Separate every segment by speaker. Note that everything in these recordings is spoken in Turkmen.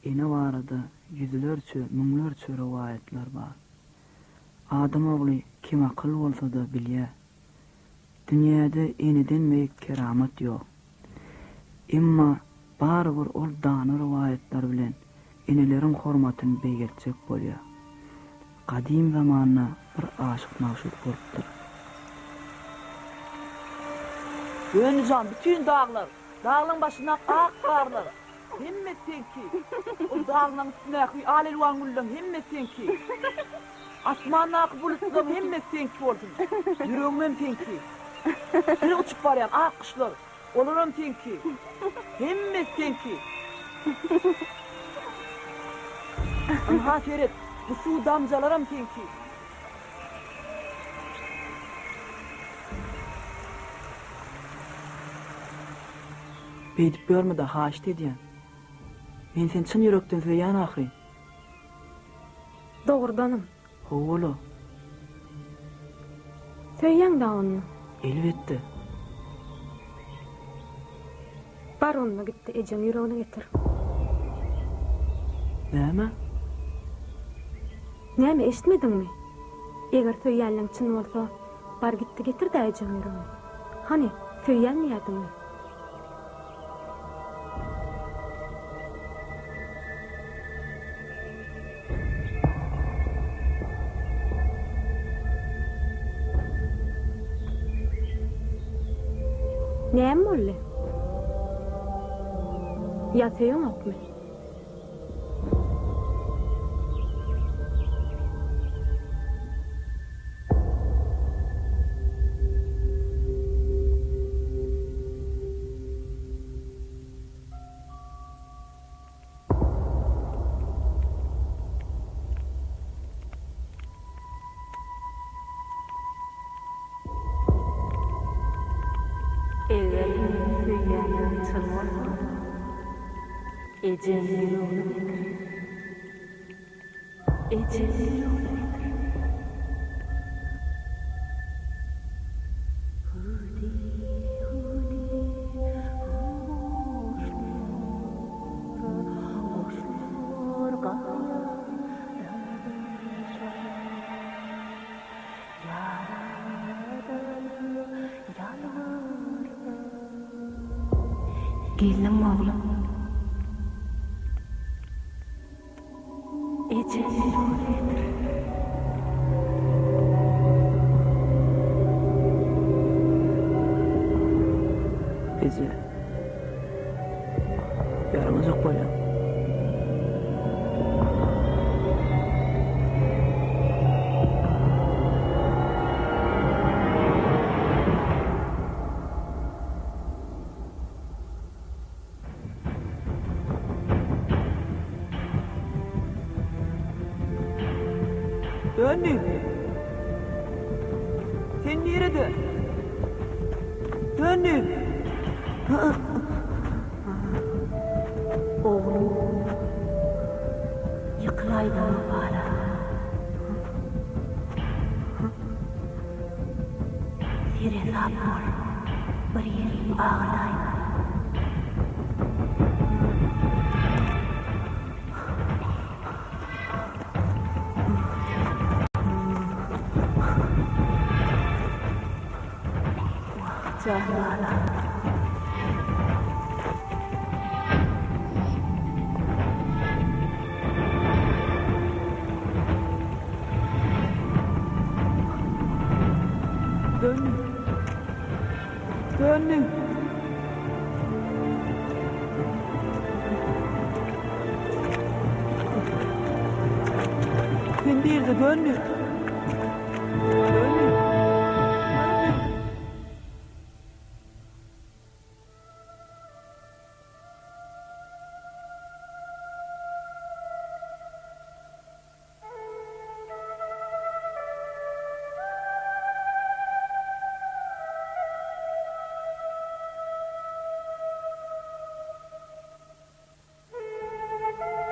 Speaker 1: Ene barada ýüzlerçe, müňlerçe rowaýatlar bar. Adam ogly kemakyl bolsa-da bilýär. Dünýäde eneden beýik keramat ýok. Emma barybir ol dana rowaýatlar bilen eneleriň hormatyny beýgeltjek bolýar. Gadym zamanda bir aşyk-magşuk bolupdyr.
Speaker 2: Döndi jan, bütin daglar, daglaň başyndaky ak garlar, hemmesi seňki. Ol daglaň üstündäki al-elwan gülleň hemmesi seňki. Asmandaky bulutlaryň hemmesi seňki bolsun. Ýüregimem seňki. Seni uçup barýan ak guşlar, olaram seňki. Hemmesi seňki. Ynha seret, bu suw damjalaram seňki.
Speaker 1: Beýdip ýörme-de, haýyşt edýän. Men seni çyn ýürekden söýýän ahyryn.
Speaker 3: Dogrudanam.
Speaker 1: Hawa-la.
Speaker 3: Söýýäň-dä onda?
Speaker 1: Elbetde.
Speaker 3: Bar onda git-de ejeň ýüregini getir.
Speaker 1: Näme?
Speaker 3: Näme eşitmediňmi? Eger söýýänligiň çyn bolsa, bar git-de getir-dä ejeň ýüregini. Hany, söýýän diýýärdiň-le. Näme boldy? Ýa söýeňokmy?
Speaker 4: Eger meni söýýänligiň çyn bolsa, ejeň ýüregini getir. Ejeň ýüregini getir. Hüwdi, hüwdi, hüw goşlar, goşlar gaýa dadaşar. Ýaradana ýalbarsam.
Speaker 3: Geldiňmi oglum?
Speaker 4: Eje ýüregini getir.
Speaker 1: Eje. Ýaramajak bolýaň.
Speaker 2: Döndi. Sen nirede? Döndi.
Speaker 4: Oglum, ýykylaýdyňmy bala? Seresap bol, bir ýeriňi agyrdaýma. Wah, jan balam.
Speaker 2: Döndüm. Döndüm. Sen bir de döndüm. Döndüm. Döndüm.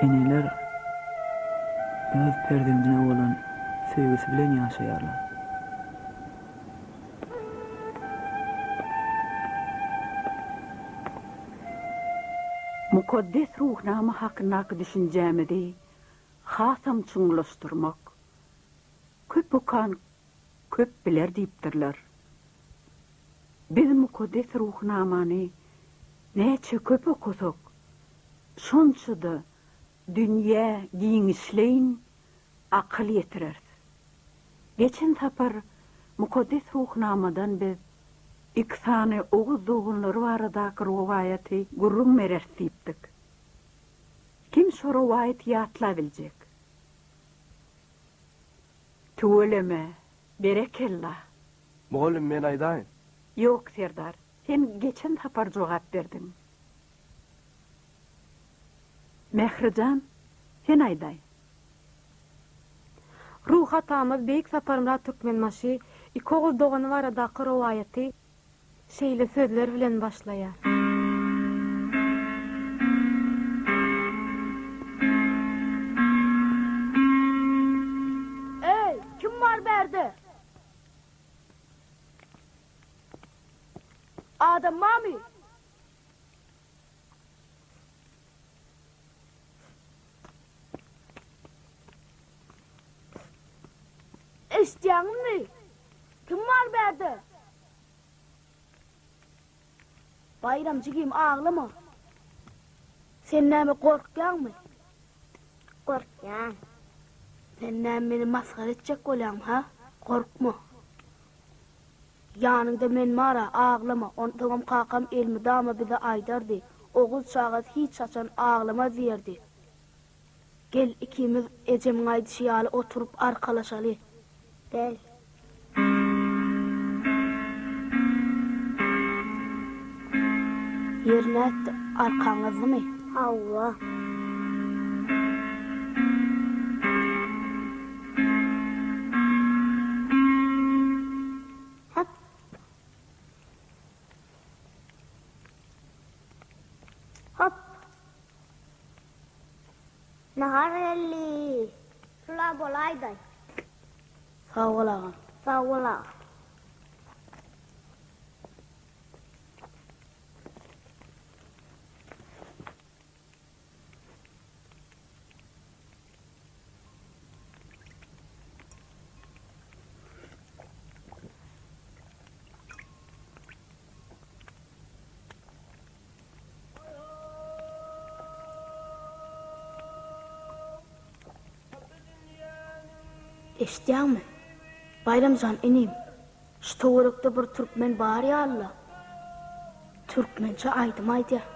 Speaker 1: Eneler öz perzendine bolan söýgüsi bilen ýaşaýarlar.
Speaker 5: Mukaddes Ruhnama hakyndaky düşünjämizi hasam çuňlaşdyrmak. Köp okan köp biler diýipdirler. Biz Mukaddes Ruhnamany näçe köp okasak, şonça-da dünýä giňişleýin akyl ýetireris. Geçen sapar Mukaddes Ruhnamadan biz iki sany oguz doganlary baradaky rowaýaty gürrüň bereris diýipdik. Kim şo rowaýaty ýatlabiljek? Tüweleme, berekella!
Speaker 6: Mugallym men aýdaýyn.
Speaker 5: Ýok, Serdar, sen geçen sapar jogap berdiň. Mährijan, sen aýdaý.
Speaker 3: Ruhy atamyz Beýik Saparmyrat Türkmenbaşy iki oguz dogany baradaky rowaýaty şeýle sözler bilen başlaýar.
Speaker 7: Eý, kim bar bärde? Adam barmy? Eşitýäňizmi? Kim bar bärde? Baýram jigim aglama. Sen näme gorkýaňmy?
Speaker 8: Gorkýan.
Speaker 7: Sen näme meni masgara etjek bolýaňmy, ha? Gorkma. Ýanyňda men bar-a, aglama. Onsoňam kakam elmydama bize aýdardy, Oguz çagasy hiç haçan aglamaz diýerdi. Gel, ikimiz ejemiň aýdyşy ýaly oturyp arkalaşaly.
Speaker 8: Gel.
Speaker 7: Ýeri nätdi, arkaň gyzdymy?
Speaker 8: Hawa. Hop. Hop. Nahar geldi. Şula bolaýdaý.
Speaker 7: Sag bol agam.
Speaker 8: Sag bol agam.
Speaker 7: Eşidýäňmi? Baýram jan inim, şu töwerekde bir türkmen bar ýaly-la. Türkmençe aýdym aýdýar.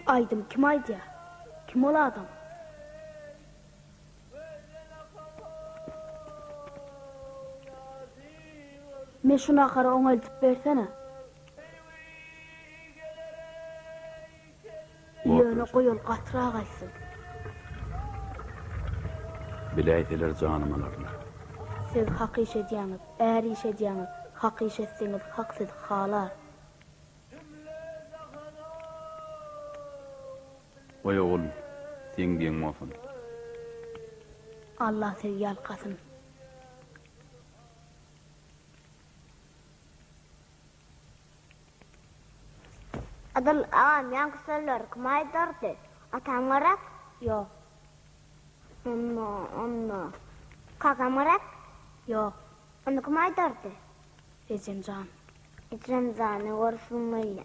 Speaker 7: Aýdym kim aýdýar? Kim ol adam? Me şu nahary oňa eltip bersene. Ýöne goý ol gatyrak aýtsyn.
Speaker 9: Biläýseler janym alarlar.
Speaker 7: Siz hak iş edýäňiz, är iş edýäňiz, hak iş etseňiz hak sizi halar.
Speaker 9: Goý ogul, seň diýeň bolsun.
Speaker 7: Allah sizi ýalkasyn.
Speaker 8: Adyl agam ýaňky sözleri kim aýdardy? Atam gerek?
Speaker 7: Ýok.
Speaker 8: Onda, onda. Kakam gerek?
Speaker 7: Ýok.
Speaker 8: Onda kim aýdardy?
Speaker 7: Ejem jan.
Speaker 8: Ejem jany görsün welin.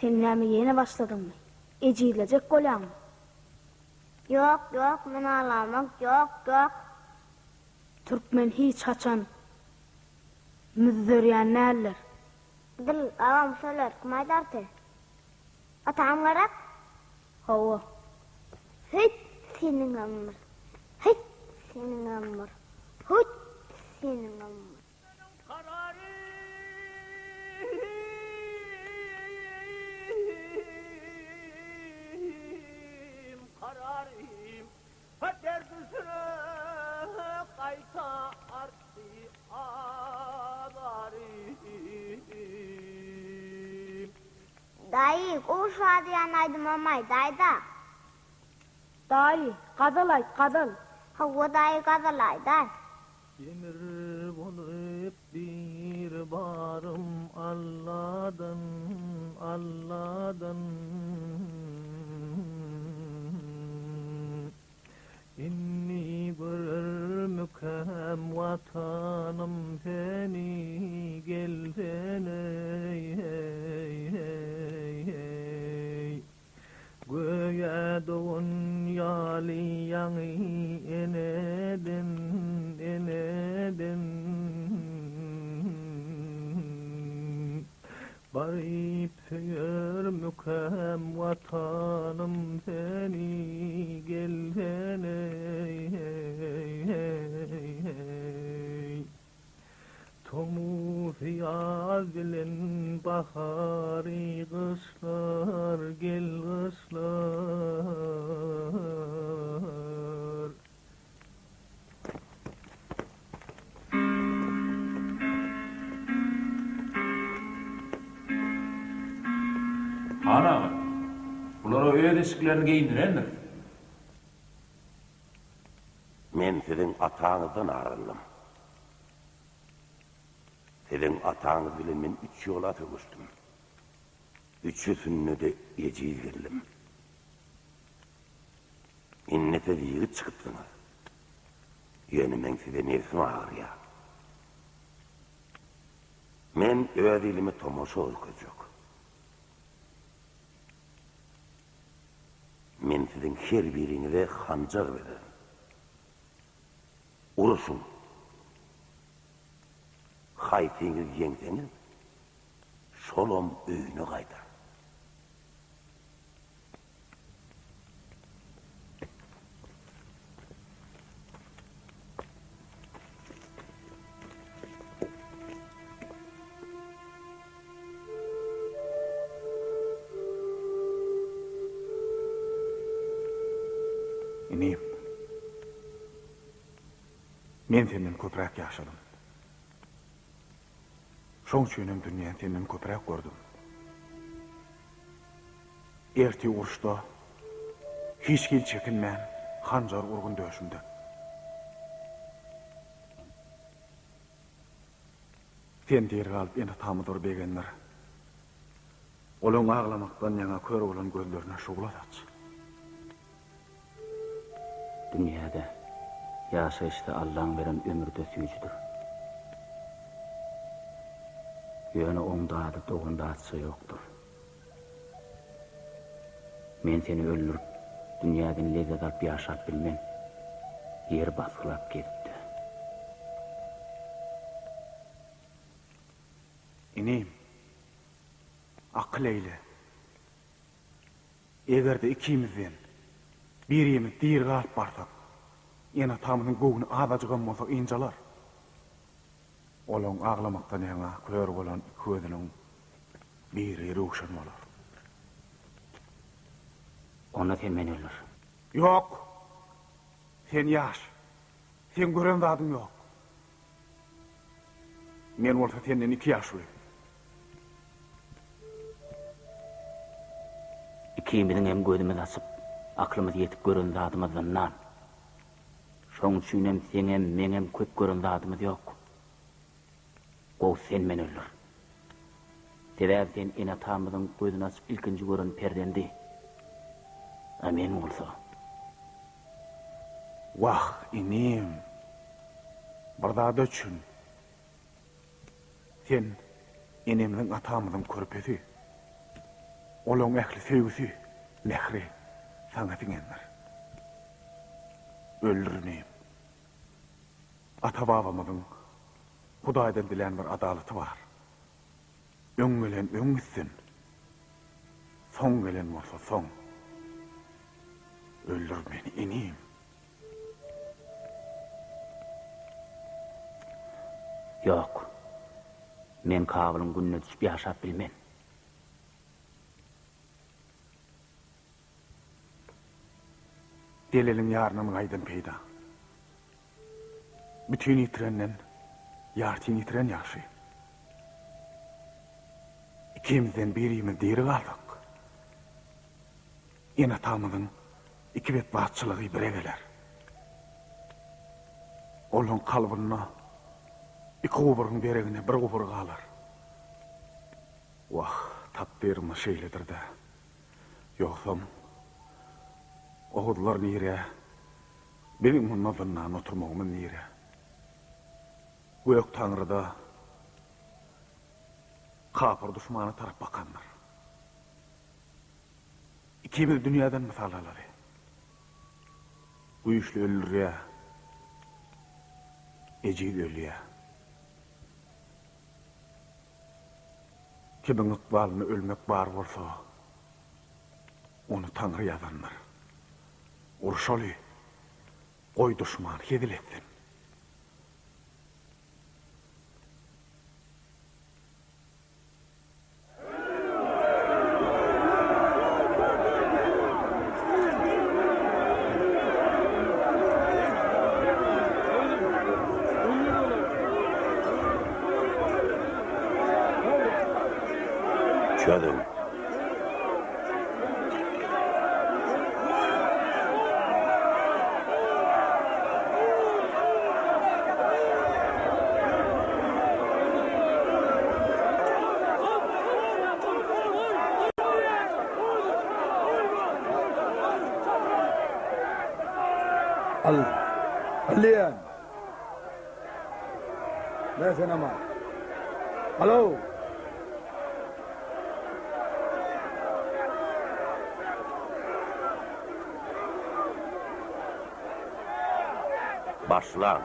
Speaker 7: Sen näme ýene başladyňmy? Ejizlejek bolýaňmy?
Speaker 8: Ýok, ýok, men aglamak, ýok, ýok.
Speaker 7: Türkmen hiç haçan müzzerýän däldir.
Speaker 8: Dil, agam şolar kim aýdardy? Atam gerek?
Speaker 7: Hawa.
Speaker 8: Hüýt seniňem bir. Hüýt seniňem bir. Hüýt seniňem bir. Daýy, gowy şadyýan aýdymam aýdaýda.
Speaker 7: Daýy, gazal aýt, gazal.
Speaker 8: Hawa daýy gazal aýdaý.
Speaker 10: Demir bolup bir barym Alla. Alladan, Alladan. Indi görermikäm Watanym seni gelsene eý. Göýä dogan ýaly ýaňy eneden, eneden. Baryp söýermikäm Watanym seni gelsene eý. Tomus ýaz bilen bahary gyşlar gel gyşlar.
Speaker 11: Han aga, bulara öz eşiklerini geýindirendiris.
Speaker 12: Men siziň ataňyzdan ar aldym. Siziň ataňyz bilen men üç ýola söweşdim. Üçüsinde-de ejiz geldim. Indi siz ýigit çykypsyňyz. Ýöne meň size nebsim agyrýar. Men öz ilime tomaşa görkezjek. Men siziň her biriňize hanjar bererin. Uruşyň! Haýsyňyz ýeňseňiz, şolam öýüne gaýdar.
Speaker 13: Inim, men senden köpräk ýaşadym. Şoň üçinem dünýäni senden köpräk gördüm. Ertir uruşda hiç hili çekinmän hanjar urgun döşümden. Sen diri galyp ene-atamyzy bir begendir. Olaň aglamakdan ýaňa kör bolan gözlerine şugla saç.
Speaker 14: Dünýäde, ýaşaýyşda Allaň beren ömri-de süýjüdir. Ýöne oň dady dogan datça ýokdur. Men seni öldürip, dünýäden lezzet alyp ýaşap bilmen. Ýeri basgylap gezip-de.
Speaker 13: Inim, akyl eýle. Eger-de ikimizden birimiz diri galyp barsak, ene-atamyzyň göwni azajygam bolsa ynjalar. Olaň aglamakdan ýaňa kör bolan iki gözüniň biri röwşen bolar.
Speaker 14: Onda sen meni öldür.
Speaker 13: Ýok! Sen ýaş. Seň gören zadyň ýok. Men bolsa senden iki ýaş uly.
Speaker 14: Ikimiziň hem gözümiz açyp, aklymyz ýetip gören zadymyz zyndan. Şoň üçinem seňem, meňem köp gören zadymyz ýok. Gowusy sen meni öldür. Sebäbi sen ene-atamyzyň gözüni açyp ilkinji gören perzendi. A men bolsa.
Speaker 13: Wah, inim. Bir zada üçin. Sen enemiziň, atamyzyň körpesi. Olaň ähli söýgüsi, mähri saňa siňendir. Öldür inim. Ata-babamyzyň Hudaýdan dilän bir adalaty bar. Öň gelen öň gitsin, soň gelen bolsa soň. Öldür meni inim.
Speaker 14: Ýok. Men Kabylyň gününe düşüp ýaşap bilmen.
Speaker 13: Deliliň ýaryndan gaýdan peýda. Bütin ýitirenden ýartyn ýitiren ýagşy. Ikimizden birimiz diri galsak, ene-atamyzyň iki betbagtçylygy bire geler. Olaň kalbynda iki guburyň deregine bir gubur galar. Wah, takdyrymyz şeýledir-dä. Ýogsam, oguzlar nire, biziň munda zyndan oturmagymyz nire? Gök Taňry-da kapyr duşmana tarap bakandyr. Ikimiz dünýäden mysal alaly. Güýçli öldürýär, ejiz ölýär. Kimiň ykbalynda ölmek bar bolsa, ony Taňry ýazandyr. Urşaly, goý duşman hezil etsin.
Speaker 12: Çözüň.
Speaker 15: Al. Al diýýän. Ber senem al. Alo.
Speaker 12: Başlaň.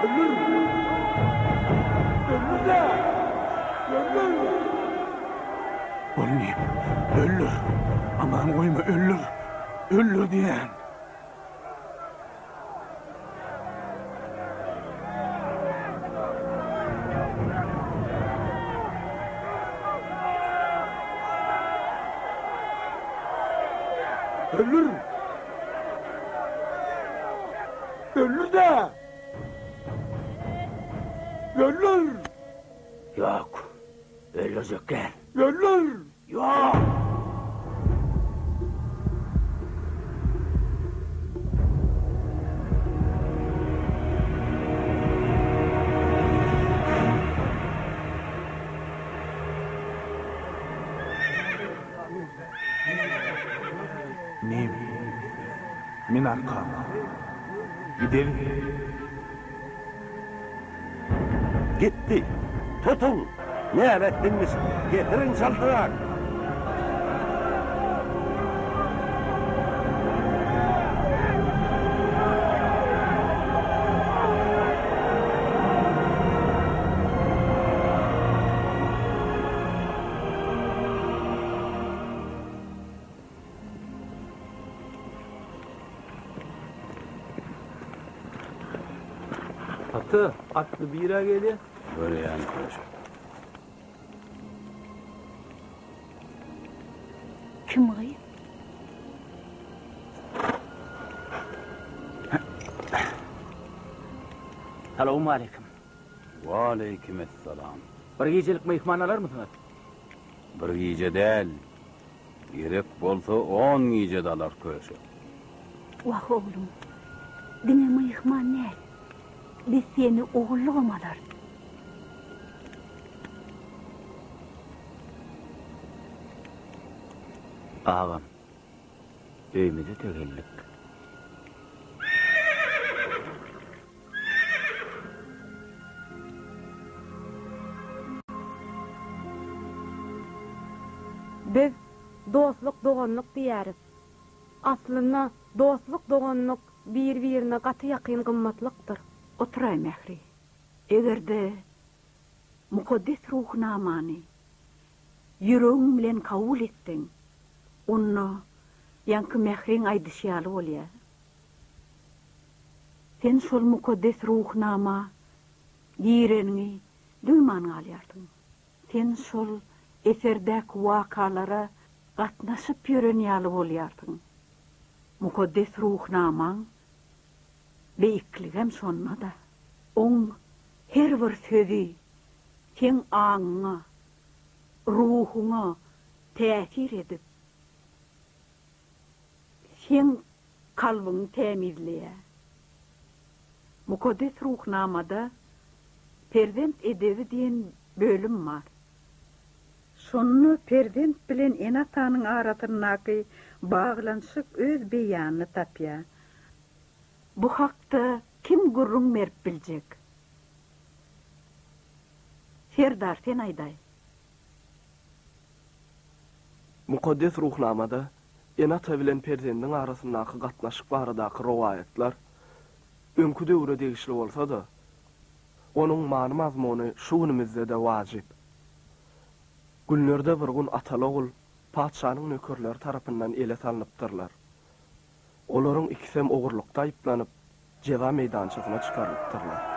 Speaker 15: Öldür! Öldür-de! Öldür!
Speaker 13: Ol diýip, öldür! Aman goýma, öldür! Öldür diýýän!
Speaker 15: Öldür! Öldür-de! Öldür!
Speaker 14: Ýok, öldürjek däl.
Speaker 15: Öldür!
Speaker 14: Ýok!
Speaker 13: Inim, min arkama. Gideli.
Speaker 12: Gitdi. Tutuň! Nälet bilmiş, getiriň çaltrak!
Speaker 10: Ata, atly bira gelýär.
Speaker 9: Görýän köşek.
Speaker 4: Kim gyz?
Speaker 14: Salowmaleýkim.
Speaker 9: Waleýkimessalam.
Speaker 14: Bir gijelik myhman alarmysyňyz?
Speaker 9: Bir gije däl, gerek bolsa on gije-de alar köşek.
Speaker 4: Wah, oglum, diňe myhman däl, biz seni ogullygam alarys.
Speaker 14: Agam. Öýmüze-de geldik.
Speaker 3: Biz dostluk-doganlyk diýýäris. Aslynda dostluk-doganlyk bir-birine gaty ýakyn gymmatlykdyr.
Speaker 5: Oturaý Mähri. Eger-de Mukaddes Ruhnamany ýüregiň bilen kabul etseň, onda ýaňky Mähriň aýdyşy ýaly bolýar. Sen şol Mukaddes Ruhnama gireniňi duýman galýarsyň. Sen şol eserdäki wakalara gatnaşyp ýören ýaly bolýarsyň. Mukaddes Ruhnamaň beýikligem şonda-da. Oň her bir sözi seň aňyňa, ruhuňa täsir edip, seň kalbyňy tämizleýär. Mukaddes Ruhnamada Perzent edebi diýen bölüm bar. Şonda perzent bilen ene-atanyň arasyndaky baglanyşyk öz beýanyny tapýar. Bu hakda kim gürrüň berip biljek? Serdar, sen aýdaý.
Speaker 6: Mukaddes Ruhnamada ene-ata bilen perzendiň arasyndaky gatnaşyk baradaky rowaýatlar öňki döwre degişli bolsa-da, onuň many-mazmuny şu günümizde-de wajyp. Günlerde bir gün ataly-ogul patyşanyň nökerleri tarapyndan ele salnypdyrlar. Olaryň ikisem ogurlykda aýyplanyp, jeza meýdançasyna çykarylypdyrlar.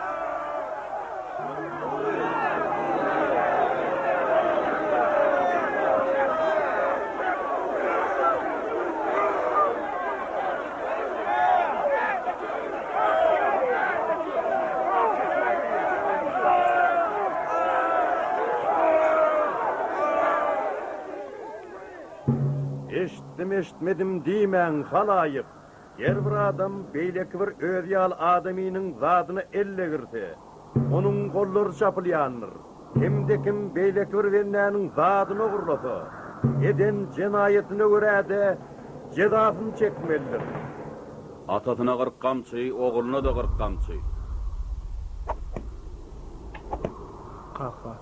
Speaker 16: Eşitdim-eşitmedim diýmäň, halaýyk! Her bir adam beýleki bir özi ýaly adamynyň zadyna el degirse, onuň gollary çapylýandyr. Kimde-kim beýleki bir bendäniň zadyny ogurlasa, eden jenaýatyna görä-de jezasyny çekmelidir.
Speaker 9: Atasyna 40 gamçy, ogluna-da 40 gamçy.
Speaker 10: Kaka.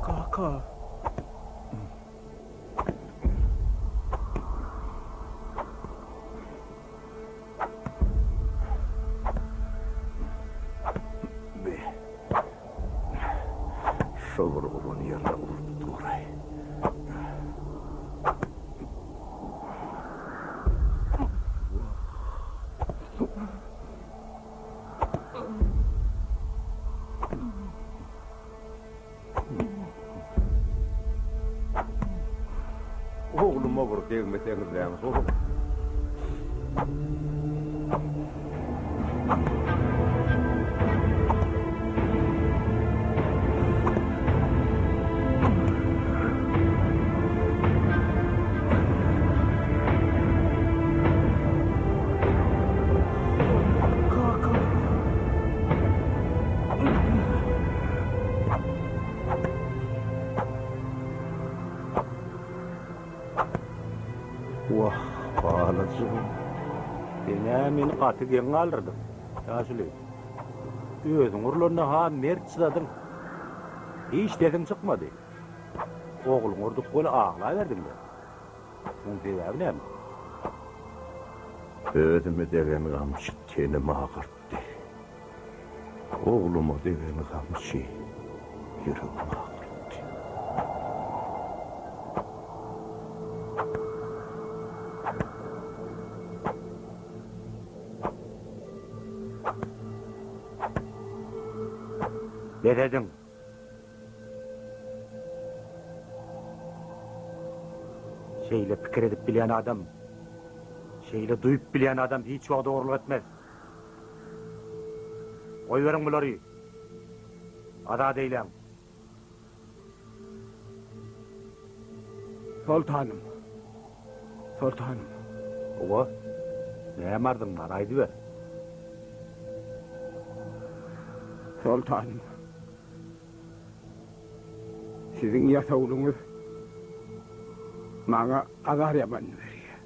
Speaker 10: Kaka.
Speaker 12: Be. Şo bir uran ýerine urup dur-aý.
Speaker 16: Ogluma bir degmeseňizläň şol.
Speaker 9: Wah, balajygym.
Speaker 17: Sen-ä meni gaty geň galdyrdyň, ýaşuly. Özüň urlanda-ha mert çydadyň. Hiç sesiň çykmady. Ogluňy urduk weli aglaberdiň-le. Muň sebäbi näme?
Speaker 12: Özüme degen gamçy tenimi agyrtdy. Ogluma degen gamçy ýüregimi agyrtdy.
Speaker 17: Bes ediň! Şeýle pikir edip bilýän adam, şeýle duýup bilýän adam hiç wagt ogurlyk etmez. Goýberiň bulary. Azat eýläň.
Speaker 15: Soltanym. Soltanym.
Speaker 17: Hawa. Näme arzyň bar, aýdyber.
Speaker 15: Soltanym. Siziň ýasawulyňyz maňa azar ýaman berýär.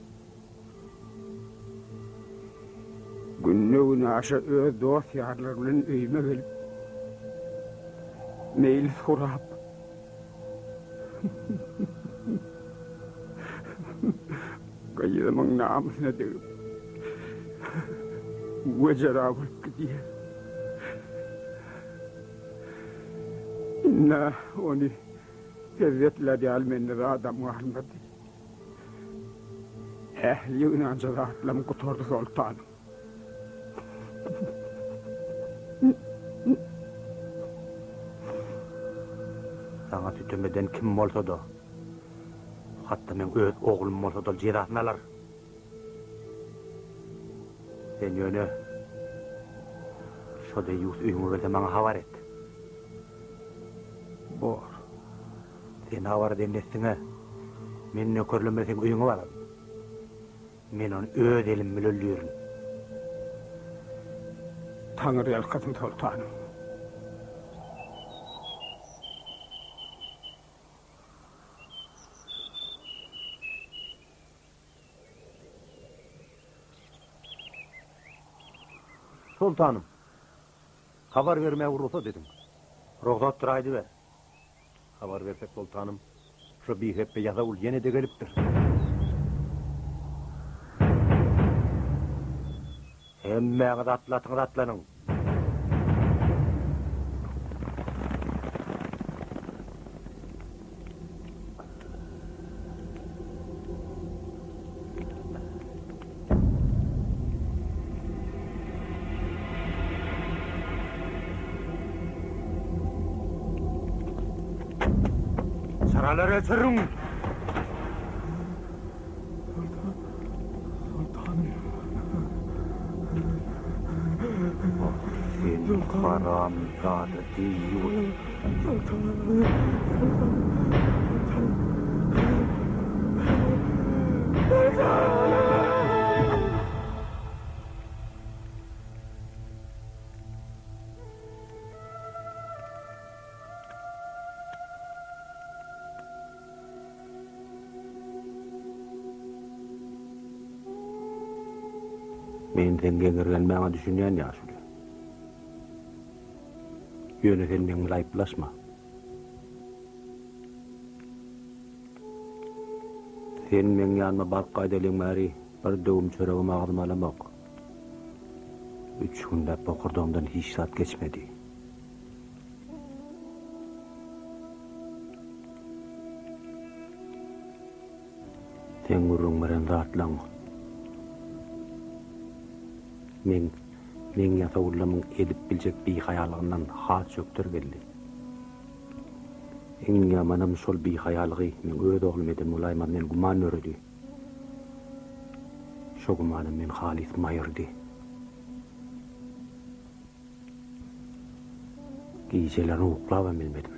Speaker 15: Günde-günaşa öz dost-ýarlary bilen öýüme gelip, meýlis gurap, gyzymyň namysyna degip, wejera bolup gidýär. Indi ony hezzetlär ýaly mende zadam galmady. Ähli ýygnanja zatlarym gutardy, soltanym.
Speaker 17: Saňa sütem eden kim bolsa-da, hatda meň öz oglum bolsa-da ol jezasyny alar. Sen ýöne şo deýýus öýüňe gelse maňa habar et.
Speaker 15: Bor.
Speaker 17: Sen habar eden dessiňe, men nökerlerim bilen seň öýüňe bararyn. Men ony öz elim bile öldürerin.
Speaker 15: Taňry ýalkasyn, soltanym.
Speaker 16: Soltanym, habar bermäge rugsat ediň.
Speaker 17: Rugsatdyr, aýdyber.
Speaker 16: Habar bersek, soltanym, şo bihepbe ýasawul ýene-de gelipdir.
Speaker 17: Hemmäňiz atly-atyňyza atlanyň! Çyralary öçüriň! Ah, sen haramzada deýýus! Men seň geňirgenmäňe düşünýän, ýaşuly. Ýöne sen meň bilen aýyplaşma. Sen meň ýanyma baryp gaýdalyň bäri bir döwüm çöregem agzyma alamok. Üç günläp bokurdagymdan hiç zat geçmedi. Seň gürrüň beren zatlaň meň meň ýasawullamyň edip biljek bihaýalygyndan has çökder geldi. Iň ýamanam şol bihaýalygy meň öz oglum eden bolaýmaz men güman döredi. Şo gümanam meni halys maýyrdy. Gijelerini uklabam bilmedim.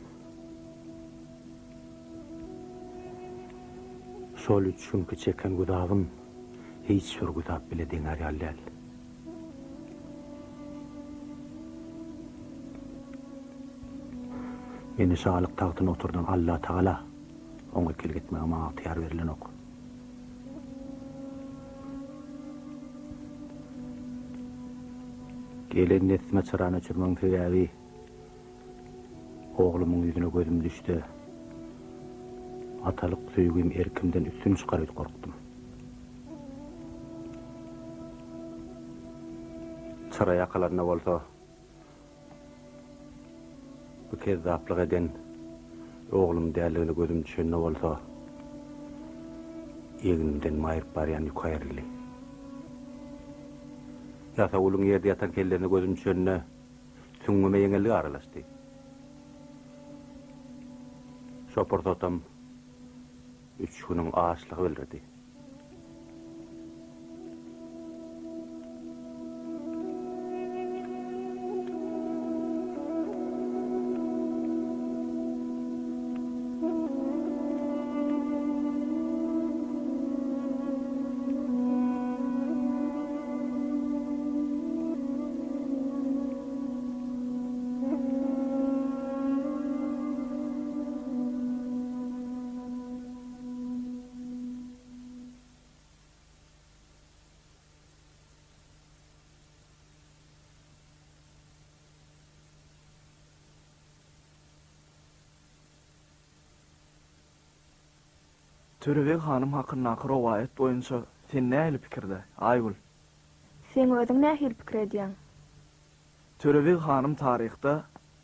Speaker 17: Şol üç günki çeken güzabym hiç bir güzap bile deňär ýaly däl. Meni şalyk tagtyna oturdan Allatagala oňa ikilik etmäge maňa ygtyýar berilenok. Gelen dessime çyrany öçürmegiň sebäbi oglumyň ýüzüne gözüm düşse, atalyk söýgim erkimden üstün çykar öýdüp gorkdum. Çyra ýakylanda bolsa, Bu kezzaplyk eden oglum däldigine gözüm düşende bolsa, egnimden maýryp barýan ýük aýryldy. Ýasawulyň ýerde ýatan kellesine gözüm düşende, süňňüme ýeňillik aralaşdy. Şo pursatam üç günüň açlygy bildirdi.
Speaker 6: Törebeg hanym hakyndaky rowaýat boýunça sen nähili pikirde, Aýgül?
Speaker 18: Seň özüň nähili pikir edýäň?
Speaker 6: Törebeg hanym taryhda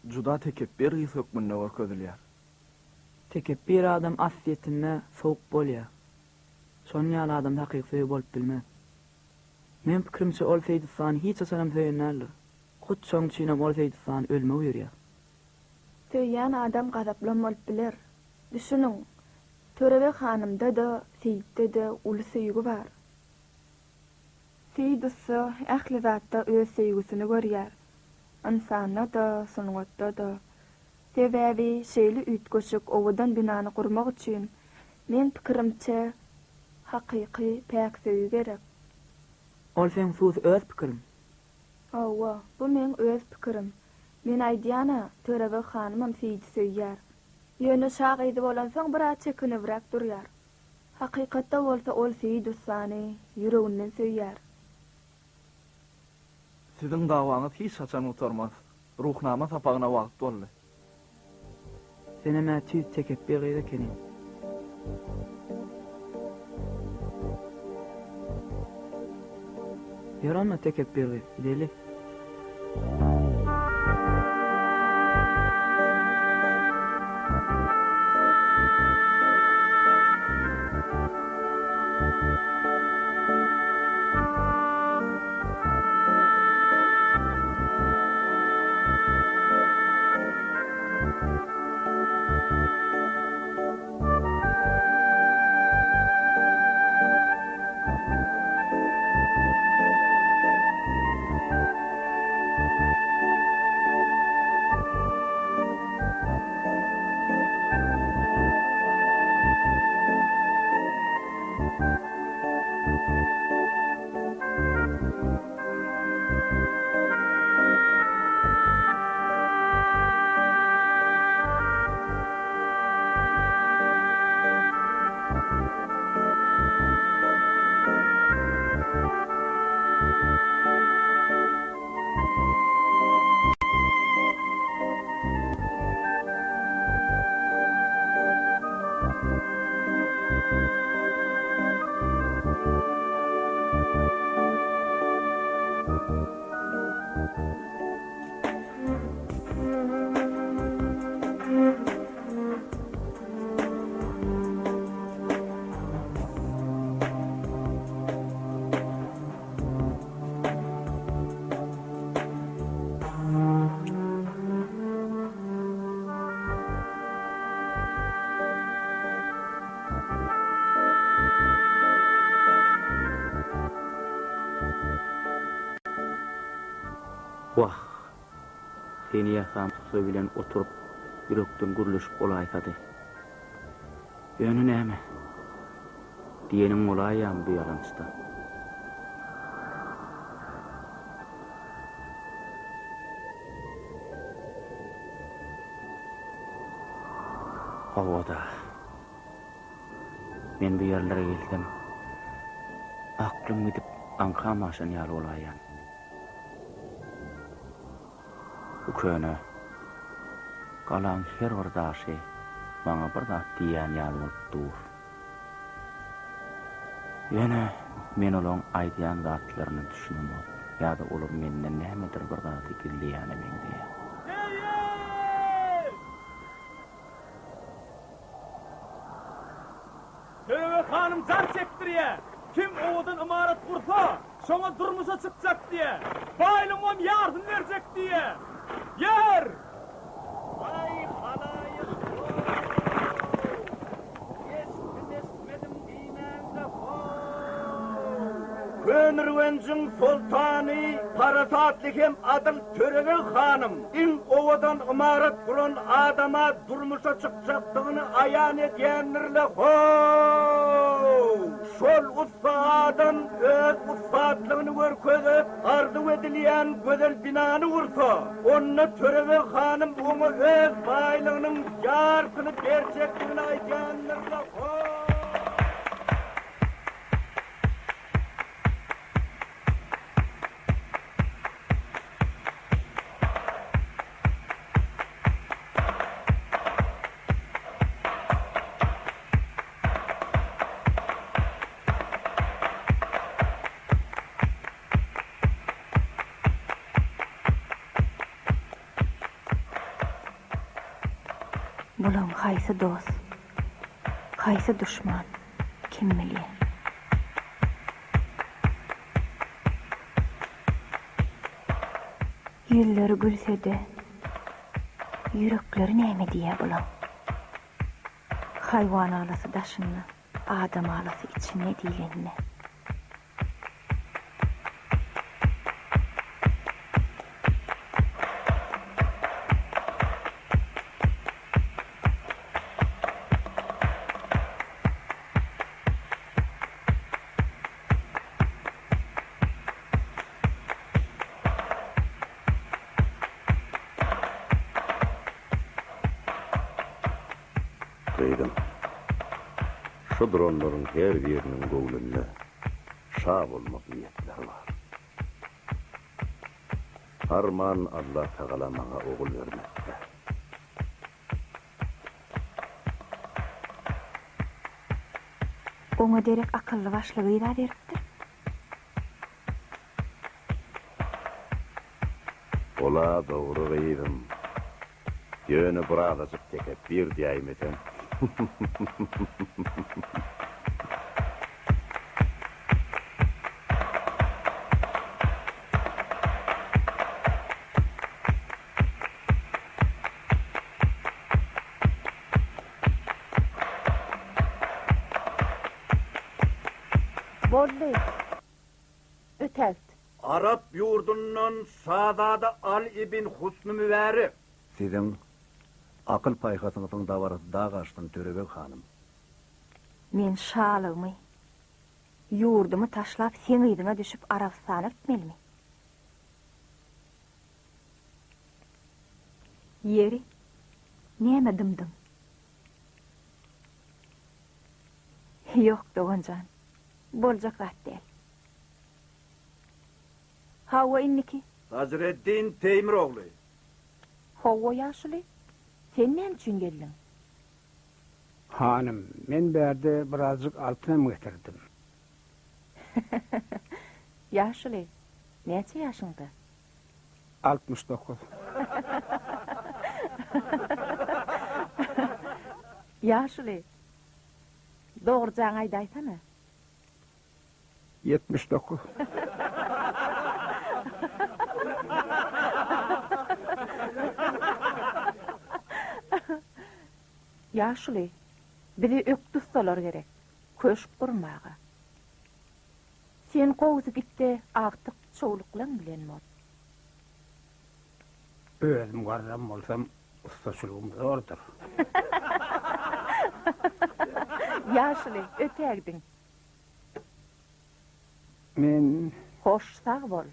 Speaker 6: juda tekepbir gyz hökmünde görkezilýär.
Speaker 1: Tekepbir adam aslyýetinde sowuk bolýar. Şonuň ýaly adam hakyky söýgi bolup bilmez. Meň pikirimçe ol Seýit ussany hiç haçanam söýen däldir. Hut şoň üçinem ol Seýit ussany ölüme buýurýar.
Speaker 18: Söýýän adam gazaplam bolup biler. Düşüniň, Törebeg hanymda-da, Seýitde-de uly söýgi bar. Seýit ussa ähli zatda öz söýgüsini görýär. Ynsanda-da, sungatda-da. Sebäbi şeýle üýtgeşik owadan binany gurmak üçin, meň pikirimçe, hakyky päk söýgi gerek.
Speaker 1: Ol seň sus öz pikiriň.
Speaker 18: Hawa, bu meň öz pikirim. Men aýdýan-a, Törebeg hanymam Seýidi söýýär. Ýöne şa gyzy bolansoň biraz çekinibräk durýar. Hakykatda bolsa ol Seýit ussany ýüreginden söýýär.
Speaker 6: Siziň dawaňyz hiç haçan gutarmaz. Ruhnama sapagyna wagt boldy.
Speaker 1: Senem-ä tüýs tekepbir gyz ekeniň. Ýör onda tekepbir gyz, gideli. Wah, seni ýasan ussa bilen oturyp, ýürekden gürleşip bolaýsady. Ýöne näme? Diýeniň bolaýýamy bu ýalançyda? Hawa-da. Men bu ýerlere gelsem, aklym gidip, aňkam aşan ýaly bolaýýan. Bu köne galaň her bir daşy maňa bir zat diýýän ýaly bolup dur. Ýöne men olaň aýdýan zatlaryna düşünemok ýa-da olar menden nämedir bir zady gizleýäne meňzeýär.
Speaker 19: Seýit! Törebeg hanym jar çekdirýä. Kim owadan ymarat gursa, şoňa durmuşa çykjak diýä. Baýlygyňam ýarsyny berjek diýä. Ýör!
Speaker 16: Waý halaýyk how! Eşitdim-eşitmedim diýmäňde how! Köneürgenjiň soltany parasatly hem adyl Törebeg hanym iň owadan ymarat guran adama durmuşa çykjakdygyny aýan edýändir-le how! Şol ussa adam öz ussatlygyny görkezip, arzuw edilýän gözel binany gursa, onda Törebeg hanym oňa öz baýlygynyň ýarsyny berjekdigini aýdýandyr-la how!
Speaker 18: Haýsy dost, haýsy duşman, kim bilýä. Ýüzleri gülse-de, ýürekleri näme diýýä bulaň? Haýwan alasy daşynda, adam alasy içinde diýlenine.
Speaker 12: Gyzym, şu duranlaryň her biriniň göwnünde şa bolmak niýetleri bar. Arman Allatagala maňa ogul bermezse.
Speaker 18: Oňa derek akylly-başly gyz-a beripdir.
Speaker 12: Ol-a dogry gyzym. Ýöne birazajyk tekepbir diýäýmeseň.
Speaker 5: Boldy. Ötägit.
Speaker 16: Arap ýurdundan şazada Aly ibn Husny Mübärek.
Speaker 20: Siziň akyl-paýhasyňyzyň dabarasy dag aşsyn, Törebeg hanym.
Speaker 18: Men şalygymy, ýurdumy taşlap seň yzyňa düşüp Arabystana gitmelimi? Ýeri, näme dymdyň? Ýok, dogan jan, boljak zat däl. Hawa, indiki.
Speaker 16: Sajreddin Teýmir ogly.
Speaker 18: Hawa, ýaşuly, sen näme üçin geldiň?
Speaker 15: Hanym, men bärde birazjyk altynam getirdim.
Speaker 5: Ýaşuly, näçe ýaşyňda?
Speaker 15: 69.
Speaker 5: Ýaşuly, dogrujaňy aýdaýsana.
Speaker 15: 79.
Speaker 5: Ýaşuly, bize ökde ussalar gerek, köşk gurmaga. Sen gowusy git-de agtyk çowluklaň bilen bol.
Speaker 15: Özüm garram bolsam, ussaçylygym zordur.
Speaker 5: Ýaşuly, ötägdiň.
Speaker 15: Men.
Speaker 5: Hoş sag bol.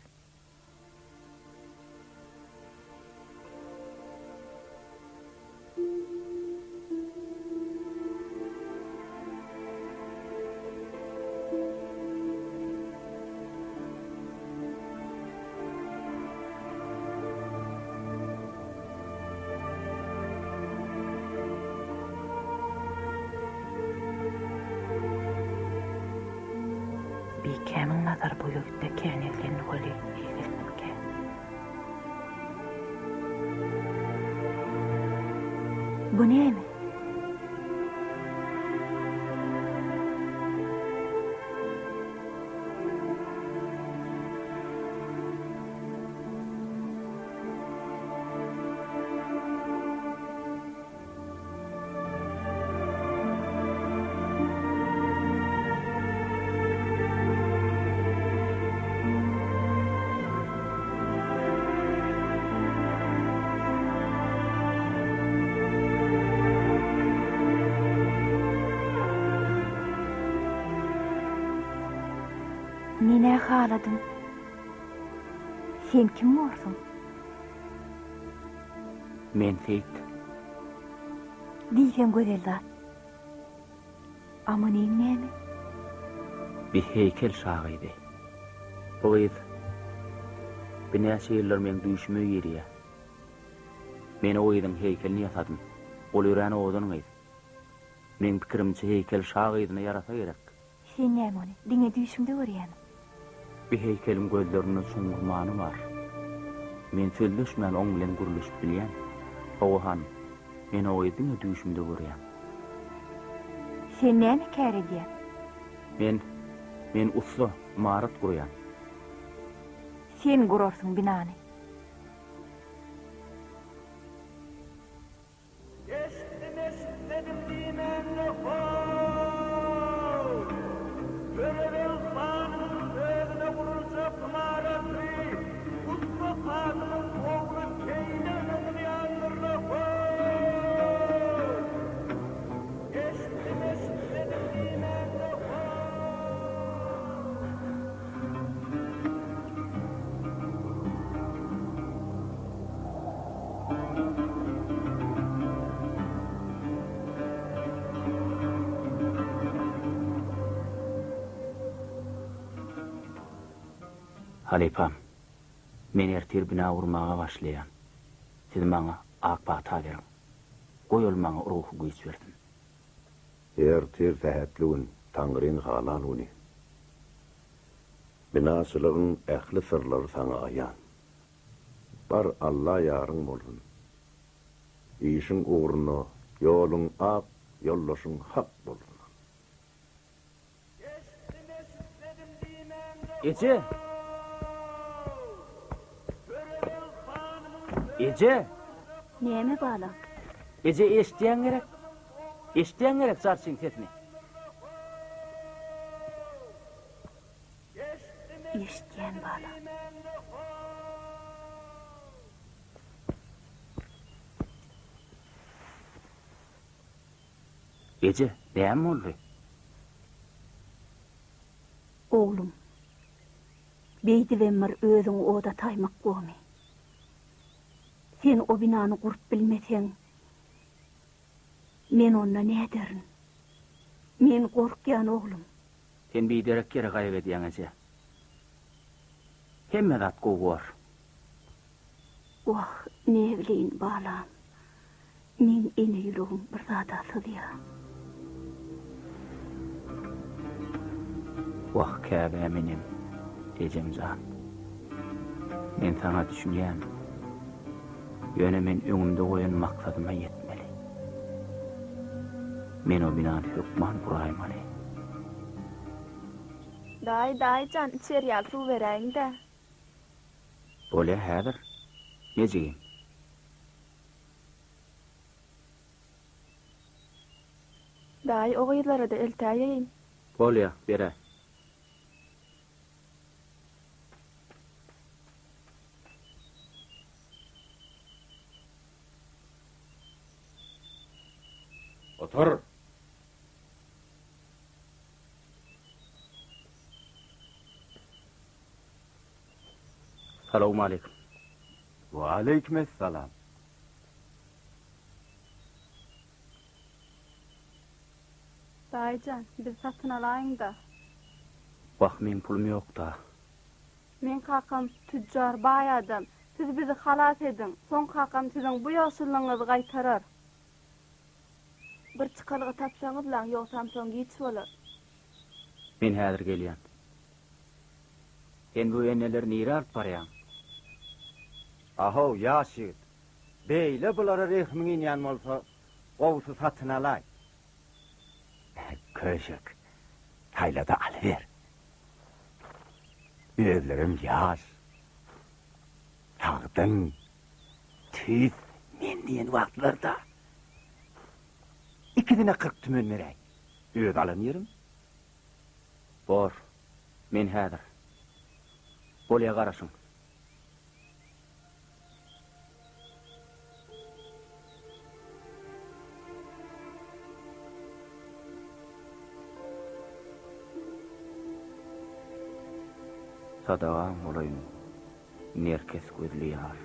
Speaker 5: Bikämiň nazary bu ýigitde kän eglendi weli, eýgeldimikä?
Speaker 18: Bu näme? Men-ä haladym. Sen kim borsuň?
Speaker 14: Men Seýit.
Speaker 18: Diýseň gözel zat. A munyň näme?
Speaker 14: Bi heýkel şa gyzy. Bu gyz binäçe ýyldyr meň düýşüme girýär. Men o gyzyň heýkelini ýasadym. Ol örän owadan gyz. Meň pikirimçe heýkel şa gyzyna ýarasa gerek.
Speaker 18: Sen näme ony diňe düýşüňde görýämiň?
Speaker 14: Bi heýkeliň gözlerinde çuňňur many bar. Men sözleşmän oň bilen gürleşip bilýän. Hawa, hanym. Men o gyzy diňe düýşümde görýän.
Speaker 4: Sen näme kär edýäň?
Speaker 14: Men, men ussa, ymarat gurýan.
Speaker 4: Sen gurarsyň binany.
Speaker 2: Eşitdim eşitmedim diýmäňde how! Törebeg hanymyň özüne guruljak ymaraty ussa Kasymyň ogly Seýidem gurýandyrla how! Eşitdim eşitmedim diýmäňde how!
Speaker 14: Halypam, men ertir bina gurmaga başlaýan. Siz maňa ak pata beriň. Goý ol maňa ruhy güýç bersin.
Speaker 12: Ertir sähetli gün, Taňryň halan güni. Binaçylygyň ähli syrlary saňa aýan. Bar Alla ýaryň bolsun. Işiň ugruna ýoluň ak, ýoldaşyň hak bolsun.
Speaker 14: Eje! Eje!
Speaker 4: Näme balam?
Speaker 14: Eje eşitýäň gerek? Eşitýäň gerek jarçyň sesini?
Speaker 4: Eşitýän balam.
Speaker 14: Eje, näme boldy?
Speaker 4: Oglum, beýdibem bir özüňi oda ataýmak bormy? Sen o binany gurup bilmeseň, men onda näderin? Men gorkýan, oglum.
Speaker 14: Sen biderek ýere gaýgy edýäň eje. Hemme zat gowy bor.
Speaker 4: Wah, näbileýin, balam. Meň ene ýüregim bir zada syzýa.
Speaker 14: Wah, käbäm enem, ejem jan. Men saňa düşünýän. Ýöne men öňümde goýan maksadyma ýetmeli. Men o binany hökman guraýmaly.
Speaker 18: Daýy, daýy jan, içer ýaly suw beräýiň-dä.
Speaker 14: Bolýa häzir, me jigim.
Speaker 18: Daýy, o gyzlara-da eltäýeýin.
Speaker 14: Bolýa, beräý.
Speaker 9: Otur!
Speaker 14: Salowmaleýkim.
Speaker 16: Waleýkimessalam.
Speaker 18: Daýyjan, bizi satyn alaýyň-da.
Speaker 14: Wah, meň pulum ýok-da.
Speaker 18: Meň kakam tüjjar, baý adam. Siz bizi halas ediň. Soň kakam siziň bu ýagşylygyňyzy gaýtarar. Bir çykalga tapsaňyzlaň, ýogsam soň giç bolar.
Speaker 14: Men häzir gelýän. Sen bu eneleri nirä alyp barýaň?
Speaker 21: Ahow, ýaş ýigit. Beýle bulara rehmiň inýän bolsa, gowusy satyn alaý.
Speaker 17: Köşek, saýla-da alyber. Özlerem ýaş, sagdyn, tüýs men diýen wagtlarda. Ikisine 40 tümen beräý. Öz alan ýerim.
Speaker 14: Bor, men häzir. Bolýa garaşyň. Sadagaň bolaýyn, nerkes gözli ýar.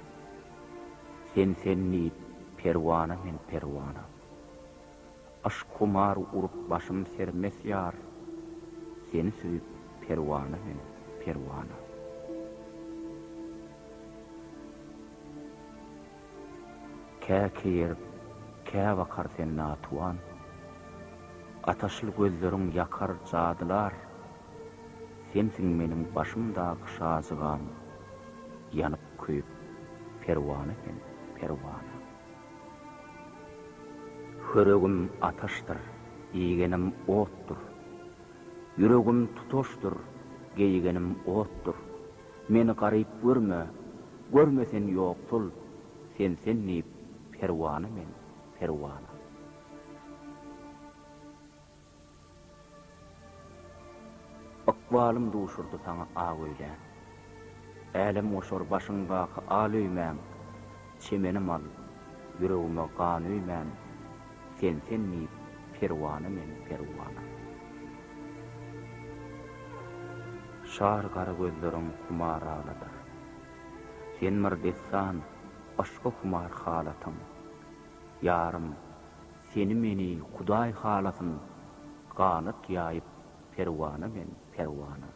Speaker 14: Sen sen diýip, perwana men perwana. Yşk humar urup başym sermes ýar, Seni söýüp perwana men perwana. Kä keýerip, kä bakar sen natuwan, Ataşly gözleriň ýakar jadylar. Sensiň meniň başymdaky şajygam, Ýanyp-köýüp perwana men perwana. Çöregim ataşdyr, iýgenim otdur. Ýüregim tutaşdyr, geýgenim otdur. Meni garyp görme, görme sen ýoksul, Sen-sen diýip, perwana men, perwana. Ykbalym duşurdy saňa ak öýlän. Älemgoşar başyňdaky al öýmäň, Çemenim al, ýüregime gan öýmän, Sen-sen diýip, perwana men, perwana. Şar gara gözleriň humar agladar. Sen bir dessan, yşka humar halatyň. Ýarym, seni-meni Hudaý halasyn, Ganat ýaýyp perwana men, perwana.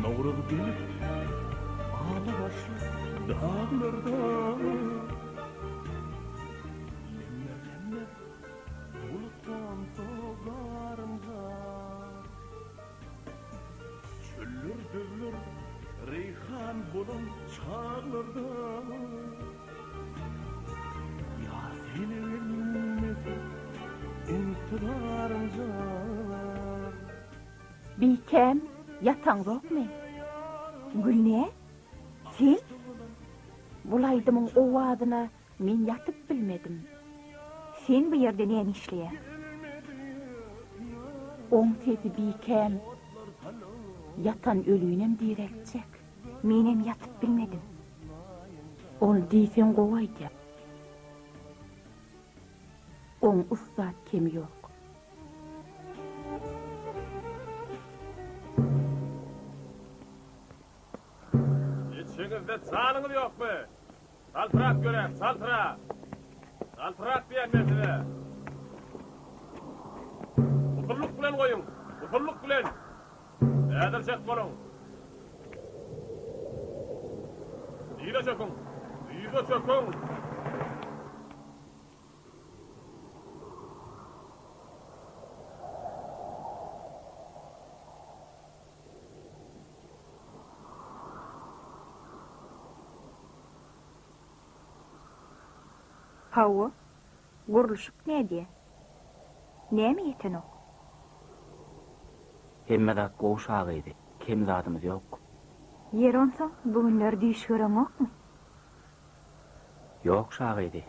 Speaker 7: Nowruz gelip, ala başly daglarda Lemmer-lemmer bulut gonsa garynja. Çöller, düzler reýhan bolan çaglarda Ýaz ýene gelmese intizarynja.
Speaker 5: Bikäm, ýataňzokmy?
Speaker 4: Gülnä, sen?
Speaker 5: Bul aýdymyň owazyna men ýatyp bilmedim.
Speaker 4: Sen bu ýerde näme işleýäň?
Speaker 5: Oň sesi bikäm, ýatan ölünem direltjek.
Speaker 4: Menem ýatyp bilmedim.
Speaker 5: Ol diýseň gowy aýdýar. Oň ussat kemi ýok.
Speaker 19: Içiňizde janyňyz ýokmy? Çaltrak ýöräň, çaltrak! Çaltrak diýýän men size! Usullyk bilen goýuň, usullyk bilen! Häzirjek boluň! Yza çöküň! Yza çöküň!
Speaker 4: Hawa, gurluşyk nädýä? Näme ýetenok?
Speaker 14: Hemme zat gowy şa gyzy, kem zadymyz ýok.
Speaker 4: Ýeri onsoň bu günler düýş göreňokmy?
Speaker 14: Ýok şa gyzy.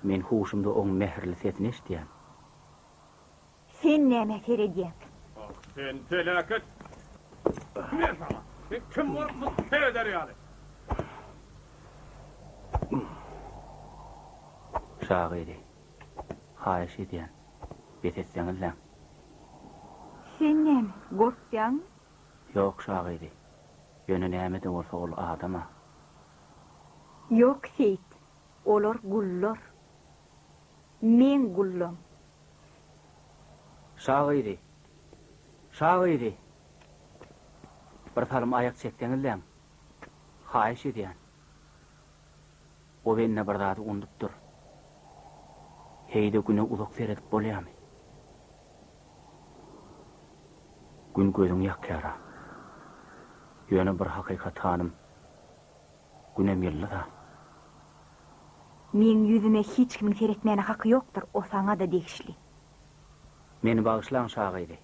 Speaker 14: Men huşumda oň mähirli sesini eşidýän.
Speaker 4: Sen nämä seredýäň?
Speaker 19: Ah, sen peläket! Ber saňa! Sen kim bolupsyň sereder ýaly?
Speaker 14: Şa gyzy, haýyş edýän, bes etseňizläň.
Speaker 4: Sen näme, gorkýaňmy?
Speaker 14: Ýok, şa gyzy. Ýöne näme-de bolsa ol adam-a.
Speaker 4: Ýok, Seýit, olar gullar. Meň gullam.
Speaker 14: Şa gyzy! Şa gyzy! Bir salym aýak çekseňizläň. Haýyş edýän. O bende bir zady unudupdyr. Heý-de Güne uzak seredip bolýamy? Gün gözüňi ýakýar-a. Ýöne bir hakykat hanym, Günem ýyldyz-a.
Speaker 4: Meň ýüzüme hiç kimiň seretmäne haky ýokdur, o saňa-da degişli.
Speaker 14: Meni bagyşlaň şa gyzy.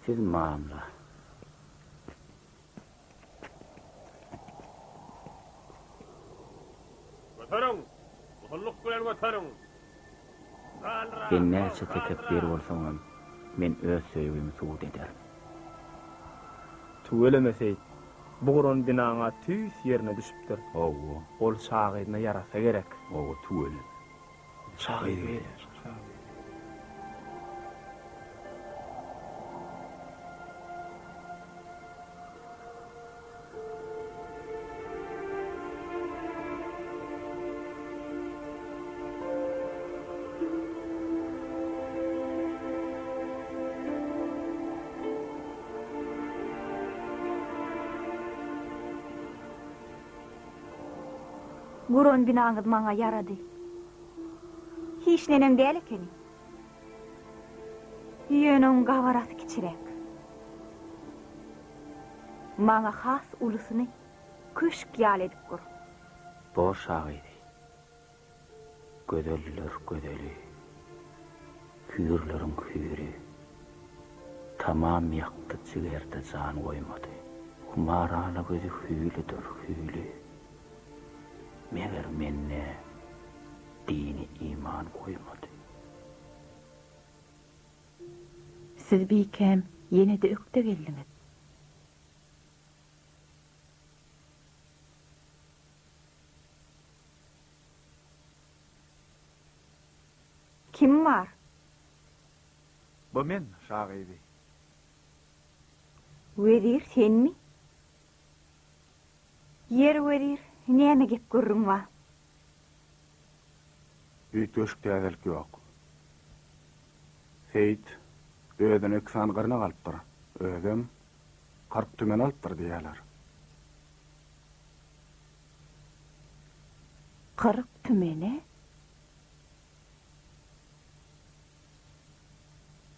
Speaker 14: Siz mamla.
Speaker 19: Göteriň! Usullyk bilen göteriň!
Speaker 14: Sen näçe tekepbir bolsaňam, men öz söýgimi subut ederin.
Speaker 10: Tüweleme Seýit, bu guran binaň-a tüýs ýerine düşüpdir.
Speaker 9: Hawa.
Speaker 10: Ol şa gyzyna ýarasa gerek.
Speaker 9: Hawa, tüweleme. Şa gyzy gelýär.
Speaker 4: Guran binaňyz maňa ýarady. Hiç neneň däl ekeni. Ýöne oň gabarasy kiçiräk. Maňa has ulusyny köşk ýaly edip gur.
Speaker 14: Boş agyzy. Gözeller gözeli, hüýrleriň hüýri, Tamam ýakdy jigerde jan goýmady. Humar ala gözi hüýlidir, hüýli, Meger mende dini iman goýmady.
Speaker 5: Siz bikäm ýene-de ökde geldiňiz.
Speaker 4: Kim bar?
Speaker 13: Bu men, şa gyzy.
Speaker 4: Wezir senmi? Ýeri wezir, näme gep-gürrüň bar?
Speaker 13: Üýtgeşik täzelik ýok. Seýit özüne iki sany gyrnak alypdyr. Özem 40 tümen alypdyr diýýärler.
Speaker 5: 40 tümene?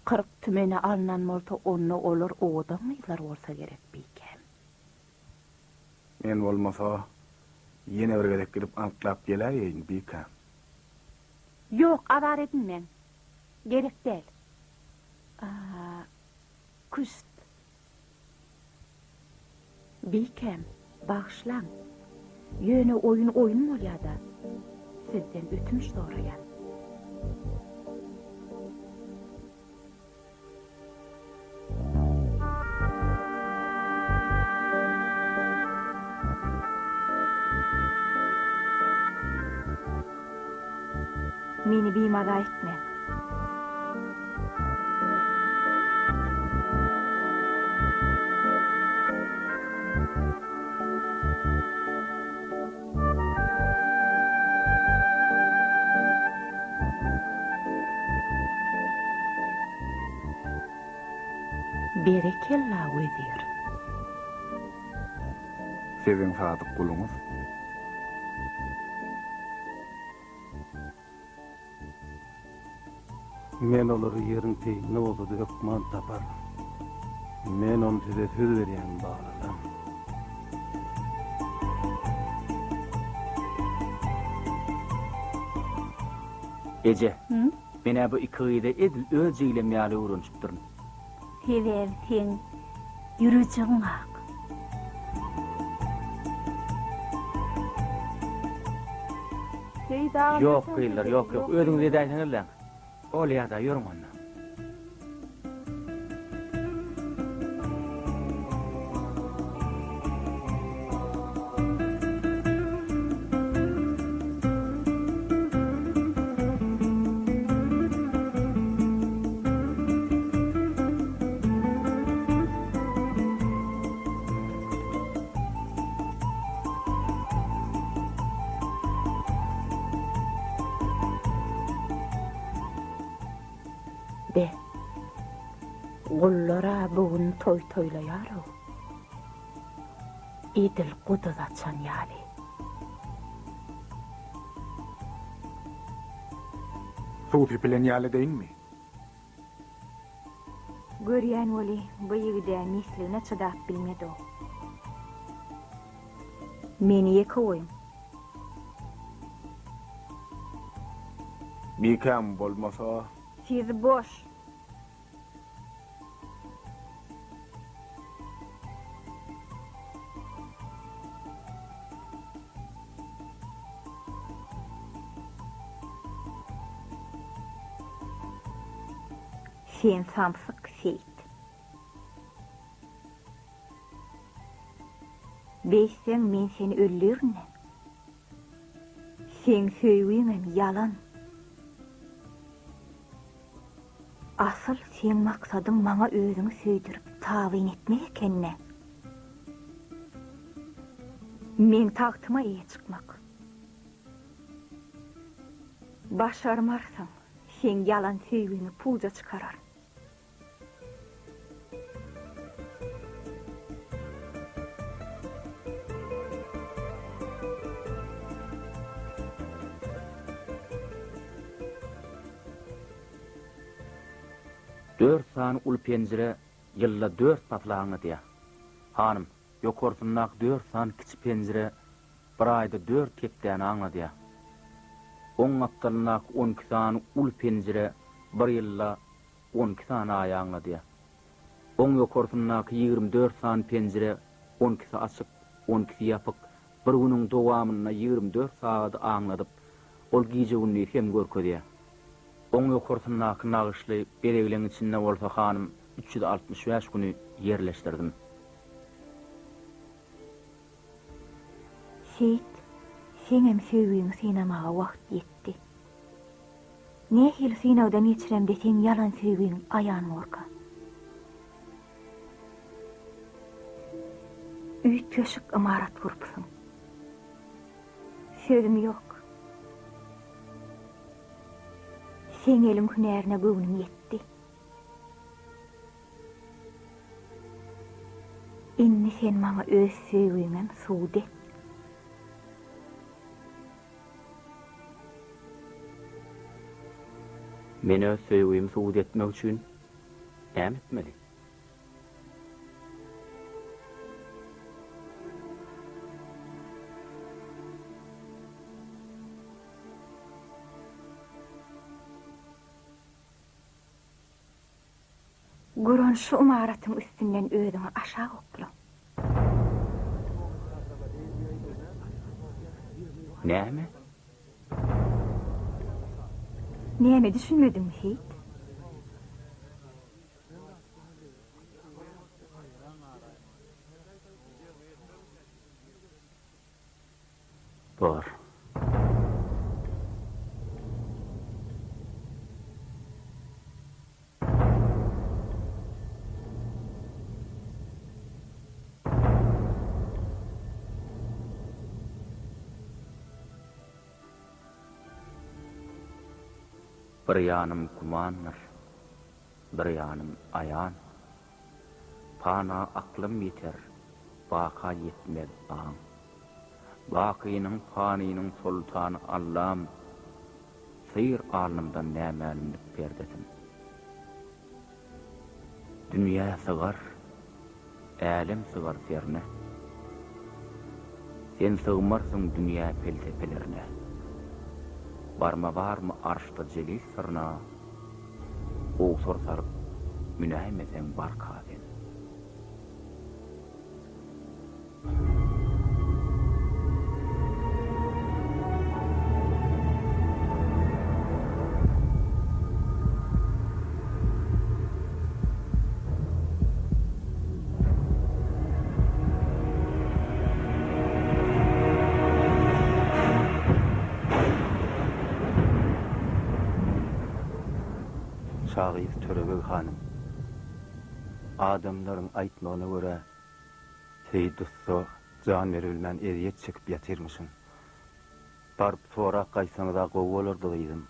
Speaker 5: 40 tümene alnan bolsa onda olar owadan gyzlar bolsa gerek bikäm.
Speaker 13: Men bolmasa ýene bir gezek gidip anyklap geläýeýin bikäm.
Speaker 5: Ýok azar edinmäň. Gerek däl. A, küşt. Bikäm, bagyşlaň. Ýöne oýun oýun bolýa-da. Sizden ötünç soraýan.
Speaker 4: Meni bimaza etmäň.
Speaker 5: Berekella, wezir!
Speaker 13: Siziň sadyk guluňyz.
Speaker 9: Men olary ýeriň teýinde bolsa-da hökman taparyn. Men ony size söz berýän, balalarym.
Speaker 14: Eje, men-ä bu iki gyza edil öz jiglem ýaly öwrenişipdirin.
Speaker 4: Sebäbi seň ýürejigiň ak.
Speaker 18: Seýit aga
Speaker 14: Ýok gyzlar, ýok, ýok, özüňiz edäýseňizläň. Bolýa-da, ýörüň onda.
Speaker 5: Be, gullar-a bu gün toý toýlaýar-ow. Edil guduz açan ýaly.
Speaker 13: Suw sepilen ýaly edeýinmi?
Speaker 4: Görýän weli, bu ýigid-ä mesligine çydap bilmedi-ow. Meni ýeke goýuň.
Speaker 13: Bikäm bolmasa.
Speaker 4: Siz boş. Sen samsyk Seýit. Beýtseň men seni öldürin-ä. Seň söýgiňem ýalan. Asyl seň maksadyň maňa özüňi söýdürip tabyn etmek eken-dä. Meň tagtyma eýe çykmak. Başarmarsyň, seň ýalan söýgiňi puja çykararyn.
Speaker 14: Dört sany uly penjire ýylda dört pasyly aňladýar. Hanym, ýokarsyndaky dört sany kiçi penjire bir aýda dört hepdäni aňladýar. Oň gapdalyndaky onki sany uly penjire bir ýylda onki sany aýy aňladýar. Oň ýokarsyndaky 24 sany penjire onkisi açyk, onkisi ýapyk, bir günüň dowamynda 24 sagady aňladyp, ol gije-gündizi hem görkezýär. Oň ýokarsyndaky nagyşly bezegleň içinde bolsa hanym 365 güni ýerleşdirdim.
Speaker 4: Seýit, seňem söýgiňi synamaga wagt ýetdi. Nähili synagdan geçiremde seň ýalan söýgiň aýan borka? Üýtgeşik ymarat gurupsyň. Sözüm ýok. Seň eliň hünärine göwnüm ýetdi. Indi sen maňa öz söýgiňem subut et.
Speaker 14: Men öz söýgimi subut etmek üçin näme etmeli?
Speaker 4: Guran şu ymaratyň üstünden özüňi aşak okla.
Speaker 14: Näme?
Speaker 4: Näme düşünmediňmi, Seýit?
Speaker 14: Bor. Bir ýanym gümandyr, bir ýanym aýan. Pana aklym ýeter, baka ýetmez aň. Bakynyň, panynyň soltany Allam, Syr alnymdan nämälimlik perdesin. Dünýä sygar, älem sygar serine. Sen sygmarsyň dünýä pelsepelerine. Barma barmy arşda jelil syryna, Owsar salyp münäýmeseň barka sen.
Speaker 9: Şagyz Törebeg hanym. Adamlaryň aýtmagyna görä, Seýit ussa jan beribilmän ezýet çekip ýatyrmyşyn. Baryp sorap gaýtsaňyz-a gowy bolardy gyzym.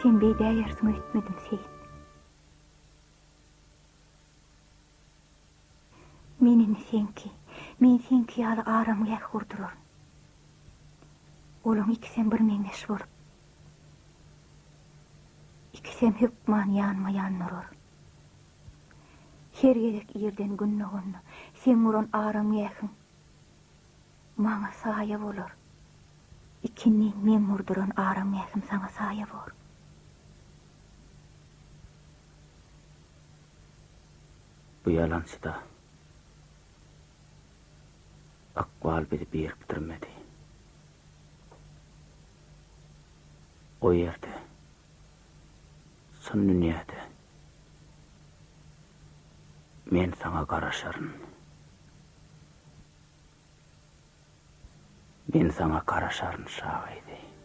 Speaker 4: Sen beýdäýersiň öýtmedim, Seýit. Men indi seňki, men seňki ýaly aramgäh gurduraryn. Olaň ikisem birmeňzeş bolup, ikisem hökman ýanma-ýan durar. Her gezek irden Gün doganda, seň guran aramgähiň maňa saýa bolar. Ikindin meň gurduran aramgähim saňa saýa bor.
Speaker 14: Bu ýalançyda. Ykbal bizi birikdirmedi. O ýerde, çyn dünýäde men saňa garaşaryn. Men saňa garaşaryn, şa gyzy.